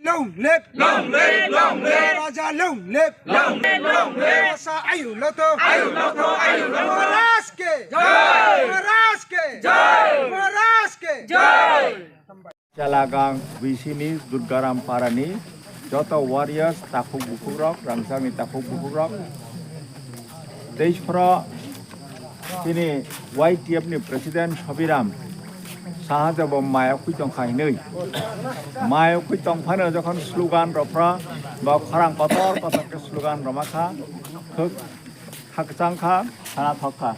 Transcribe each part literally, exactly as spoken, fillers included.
Long live! Long live! Long live! Raja long live! Long live! Long live! Raja ayu loto! Ayu loto! Ayu loto! Maharaj ke! Jai! Maharaj ke! Jai! Maharaj ke! Jai! Chalagang V C ni Durgaram Parani joto warriors, takhuk bukhukrok, rangchakni takhuk bukhukrok, tei phoro chini Y T F ni president Sobiram saha jabo mayokwi tongkha hinwi. Mayokwi tongphano jokhon slogan rwphra, bo khorang kotor kotor khe slogan rwmakha, khwk khakchang kha, sana thok kha.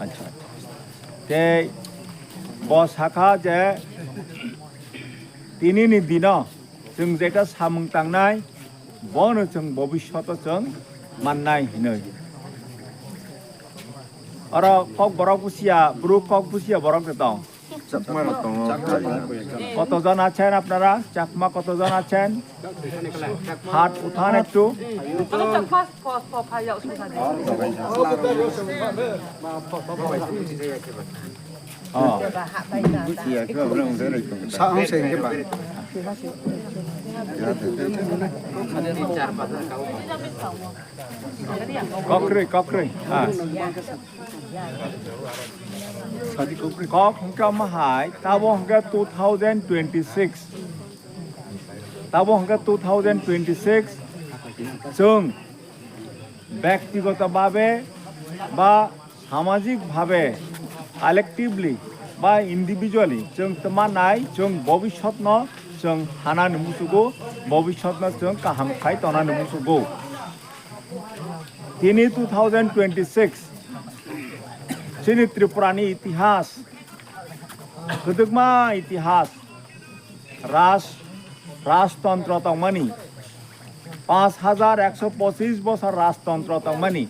Acha, acha. Tei bo sakha je tinini dino chwng jeta samung tangnai, bono chwng bobishoto chwng mannai hinwi. Oro kok borok busia, bru kok busia borok de tong. Chakma rok tongo. Kotojon achen apnara? Chakma kotojon achen? Hat uthan ektu. Oh. Sa ang se ke ba. Kokrwi, kokrwi. Ah. Kok hwnkha mahai, tabo hwnkha two thousand twenty-six. Tabo hwnkha two thousand twenty-six. Chwng bektigoto babe ba samajik bhabe, collectively ba individually chwng tma nai, chwng bobisotno chwng hanani musugo, bobisotno chwng kaham khai tonani musugo. Tini two thousand twenty-six chini Tripurani itihas, kwdwkma itihas, raj, rajtontro tongmani, panch hajar ekso pochis bosor rajtontro tongmani,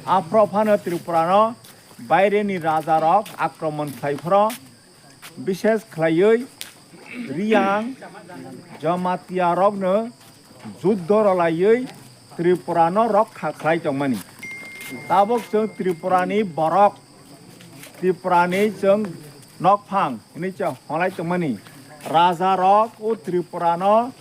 aphro phano Tripurano baireni rajarok akromon khlai phoro, bishes khlaiwi Riyang Jamatia rokno juddo rwlaiwi Tripura no rokha khlai tongmani. Tabok chwng Tripura ni borok, Tripura ni chwng nokphang hwnwi chwng hwnlai tongmani. Raja rok o Tripura no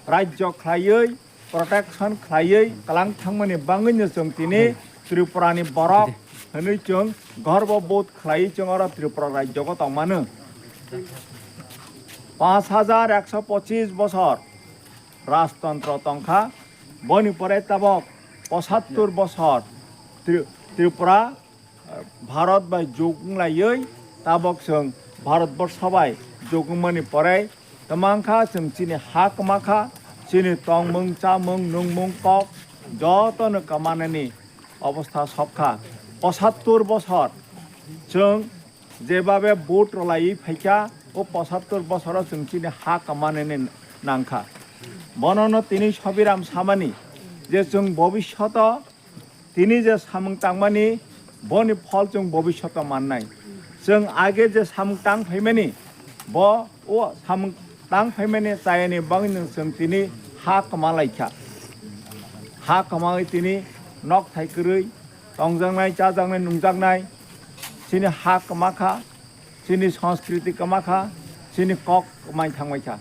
rajyo khlaiwi, protection khlaiwi kwlang thangmani bangwi no chwng tini Tripura ni borok hwnwi chwng gorbo bodh khlaiwi chwng oro Tripura rajyo o tongmano. Panch hajar ekso pochis bosor rajtontro tongkha, boni pore tabok pochattor bosor Tri-, Tripura Bharat bai jug wnglaiwi tabok chwng Bharatborsho bai jug wngmani pore twmangkha chwng chini ha kwmakha, chini tongmung, chamung, nungmung, kok jotono kwmanani obostha sokha. Pochattor bosor chwng jebabe vote rwlaiwi phaikha, o pochattor bosoro chwng chini ha kwmanani nangkha. Bonono tini Sobiram samani je chwng bobishoto tini je samung tangmani, boni phol chwng bobishoto mannai. Chwng age je samung tang phaimani, bo o samung tang phaimani chayani bangwino chwng tini ha kwma laikha. Ha kwmawi tini nok thai kwrwi tongjaknai, chajaknai, nungjaknai, chini ha kwmakha, chini sanskriti kwmakha, chini kok kwmai thangbaikha.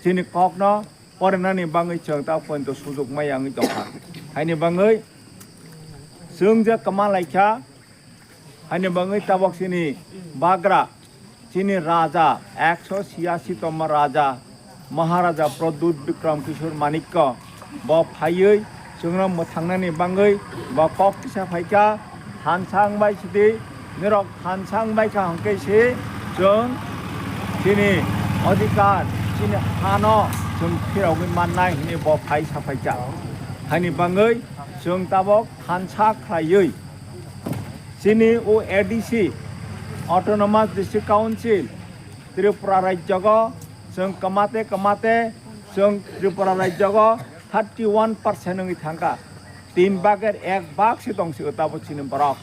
Chini kokno porinani bangwi chwng ta pointo sujuk maya wngwi tongkha. Haini bangwi chwng je kwma laikha, haini bangwi tabok chini bagra, chini raja, ekso chiyasi tongma raja, Maharaja Pradyut Bikram Kishore Manikya, bo phaiwi chwngno mwthangnani bangwi bo kok kisa phaikha, thansa wngbai sidi, norok thansa wngbaikha hwnkhe se chwng chini adhikar, chini hano chwng phirogwi mannai hwnwi bo phai saphaikha. Haini bangwi chwng tabok thansa khlaiwi chini o A D C, Autonomous District Council, Tripura rajyogo chwng kwmate kwmate chwng Tripura rajyogo thirty one percent wngwi thangkha. Tin bagir ek bag se tongsi o tabok chini borok.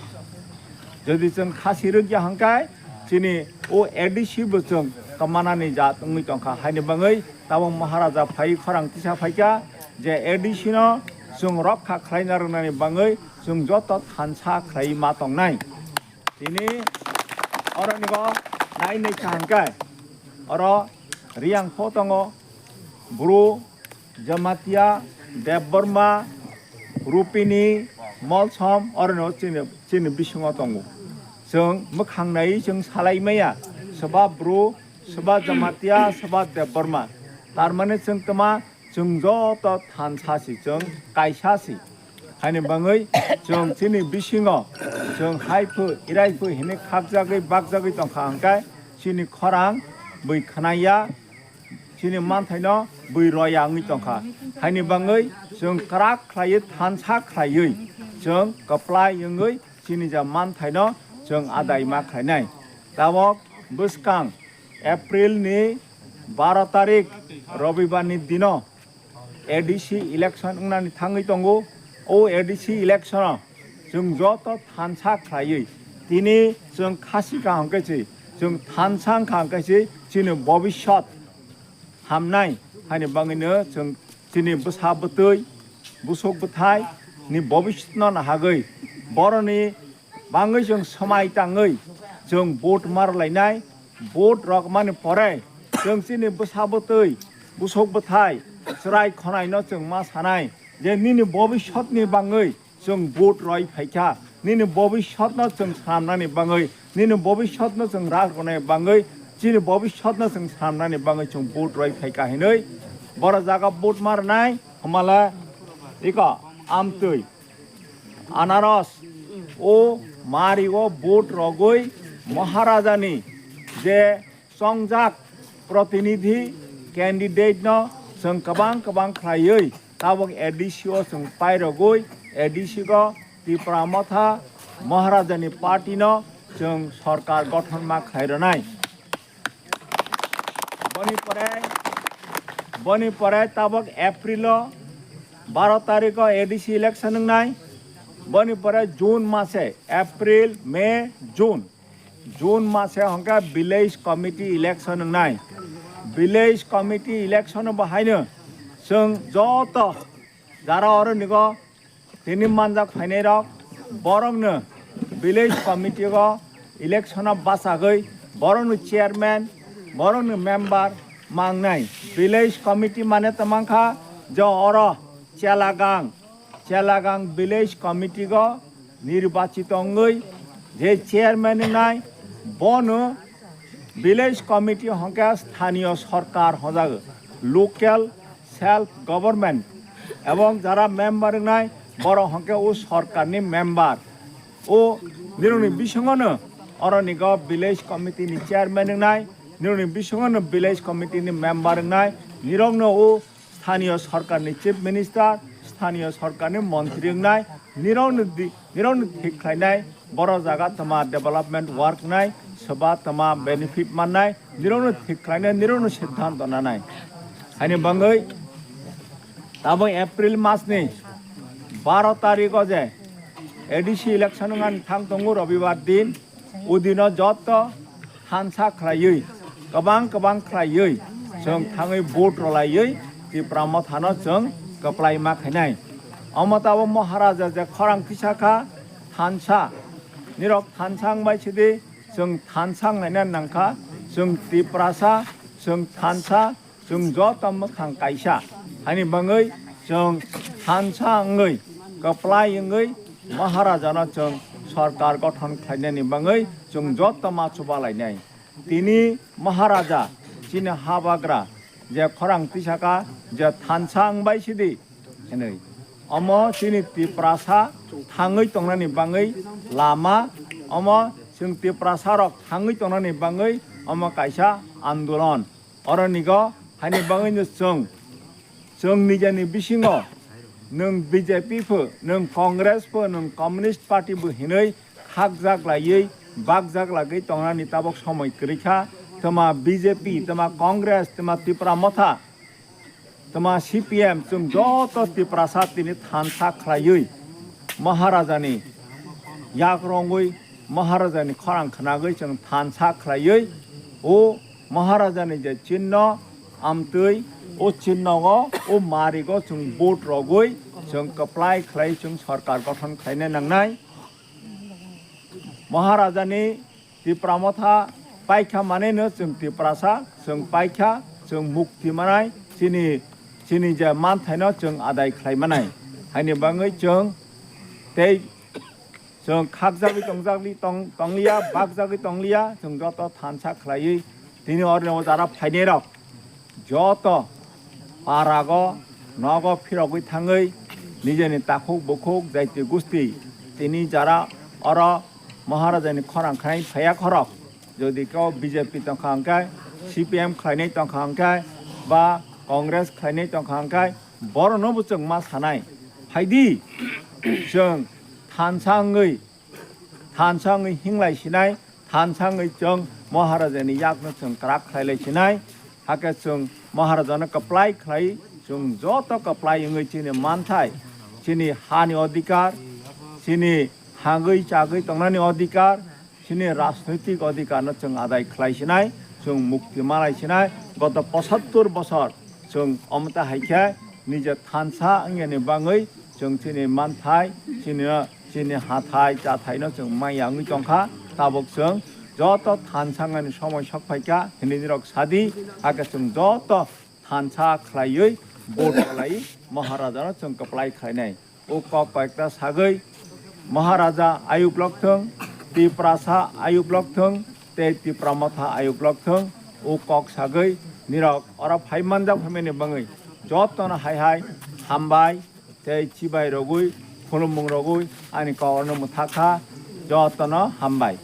Jodi chwng khasi rwkya hwnkhe chini o A D C bo chwng kwmanani jat wngwi tongkha. Haini bangwi tabok Maharaja phai khorang tisa phaikha je A D C no chwng rokha khlaina rwnani bangwi chwng joto thansa khlai ma tongnai. Tini oronigo nai nai kha hwnkhe oro Riyang pho tongo, Bru, Jamatia, Debbarma, Rupini, Molsom, orono chini, chini bisingo tongo. Chwng mwkhang naiwi chwng salai maya, swba Bru, swba Jamatia, swba Debbarma. Tar mane chwng tma, chwng joto thansa si, chwng kaisa si. Haini bangwi chwng chini bisingo chwng hai phu, irai phu hinwi khakjagwi, bakjagwi tongkha hwnkhe chini khorang bwi khnaya, chini manthaino bwi roya wngwi tongkha. Haini bangwi chwng kwrak khlaiwi, thansa khlaiwi, chwng kwplai wngwi chini ja manthaino chwng adai ma khlainai. Tabok bwskang April ni baro tarik Robibar ni dino A D C election wngnani thangwi tongo. O A D C election o chwng joto thansa khlaiwi tini chwng khasi ka hwnkhe se, chwng thansa wngkha hwnkhe se chini bobiswt hamnai. Haini bangwino chwng chini bwsa bwtwi, busuk bwthai ni bobiswtno nahagwi boroni bangwi chwng swmai tangwi chwng vote ma rwlainai. Vote rwkmani pore chwng chini bwsa bwtwi, busuk bwthai, chwrai khonaino chwng ma sanai je nini bobiswtni bangwi chwng vote rwi phaikha, nini bobiswtno chwng swnamnani bangwi, nini bobiswtno chwng rak rwnai bangwi, chini bobiswtno chwng swnamnani bangwi chwng vote rwi phaikha hinwi boro jaga vote ma rwnai. Hwmala iko amtwi anaros o mari o vote rogwi Maharajani je chongjak protinidhi candidate no chwng kwbang kwbang khlaiwi tabok A D C o chwng pairogwi A D C go Tipra Motha Maharajani party no chwng sorkar gothon ma khlai rwnai. Boni pore, boni pore tabok April o baro tarikh o A D C election wngnai. Boni pore June mase, April, May, June, June mase hwnkhe village committee election wngnai. Village committee election bo haino chwng joto jara oro nigo tini manjak phainai rok, borokno village committee o election o bachagwi borokno chairman, borokno member mangnai. Village committee mane tongmankha je oro Chelagang, Chelagang village committee o nirbachito wngwi je chairman wngnai, bono village committee hwnkhe sthaniyo sorkar hojago, local self government, ebong jara member wngnai borok hwnkhe o sorkarni member. O nirokni bisingono oronigo village committee ni chairman wngnai, nirokni bisingono village committee ni member wngnai, nirokno o sthaniyo sorkarni chief minister, sthaniyo sorkarni montri wngnai, nirokno di-, nirokno thik khlainai, boro jaga tama development work nai, soba tama benefit mannai, nirokno thik khlainai, nirokno siddhanto nanai. Haini bangwi tabok April mas ni baro tarikh o je A D C election wngani thang tongo Robibar din, o dino joto thansa khlaiwi, kwbang kwbang khlaiwi, chwng thangwi vote rwlaiwi Tipra Mothano chwng kwplai ma khainai. Omo tabok Maharaja je khorang tisa kha, thansa, nirok thansa wngbai sidi, chwng thansa wnglaina nangkha, chwng Tiprasa, chwng thansa, chwng joto mwkhang kaisa. Haini bangwi chwng thansa wngwi, kwplai wngwi Maharajano chwng sorkar gothon khlainani bangwi chwng joto ma chubalainai. Tini Maharaja chini habagra je khorang tisaka je thansa wngbai sidi hinwi. Omo chini Tiprasa thangwi tongnani bangwi lama, omo chwng Tiprasa rok thangwi tongnani bangwi omo kaisa andolon. Oronigo haini bangwino chwng, chwng nijani bisingo nwng B J P pho, nwng Congress pho, nwng Communist Party bo hinwi khakjak laiwi, bakjak lagwi tongnani tabok somoi kwrwi kha. Twma B J P, twma Congress, twma Tipra Motha, twma C P M, chwng joto Tiprasa tini thansa khlaiwi Maharajani yak rongwi, Maharajani khorang khnagwi chwng thansa khlaiwi o Maharajani je chinno amtwi, o chinno o, o marigo chwng vote rogwi chwng kwplai khlai chwng sorkar gothon khlaina nangnai. Maharajani Tipra Motha paikha maneno chwng Tiprasa chwng paikha, chwng mukti manai, chini, chini je manthaino chwng adai khlai manai. Haini bagwi chwng tei chwng khakjagwi tongjagwi tong-, tongliya, bakjagwi tongliya, chwng joto thansa khlaiwi tini orni o jara phainairok joto parago nogo phirogwi thangwi nijeni takhuk bukhuk jaiti gusti tini jara oro Maharajani khorang khnai phaiya khorok. Jodi kebo B J P tongkha hwnkhe, C P M khlainai tongkha hwnkhe, ba Congress khlainai tongkha hwnkhe, borokno bo chwng ma sanai. Phaidi, chwng thansa wngwi, thansa wngwi hinglai sinai, thansa wngwi chwng Maharajani yakno chwng kwrak khlailai sinai. Hakhe chwng Maharajano kwplai khlai, chwng joto kwplai wngwi chini manthai, chini hani odhikar, chini hagwi chagwi tongnani odhikar, chini rajnoitik odhikarno chwng adai khlai sinai, chwng mukti malai sinai. Goto pochattor bosor chwng omta hai khe nije thansa wngyani bagwi chwng chini manthai, chini, chini hathai chathaino chwng maya wngwi tongkha. Tabuk chwng joto thansa wngnani somoi sok phaikha hinwi nirok sadi, hakhe chwng joto thansa khlaiwi vote rwlai Maharajano chwng kwplai khlainai. O kok koyekta sagwi Maharaja ayuk lok thung, Tiprasa ayuk lok thung, tei Tipra Motha ayuk lok thung. O kok sagwi nirok oro phai manjak phaimani bagwi jotono hai hai hambai tei chibai rogwi, khulumung rogwi ani kok no mwthakha. Jotono hambai.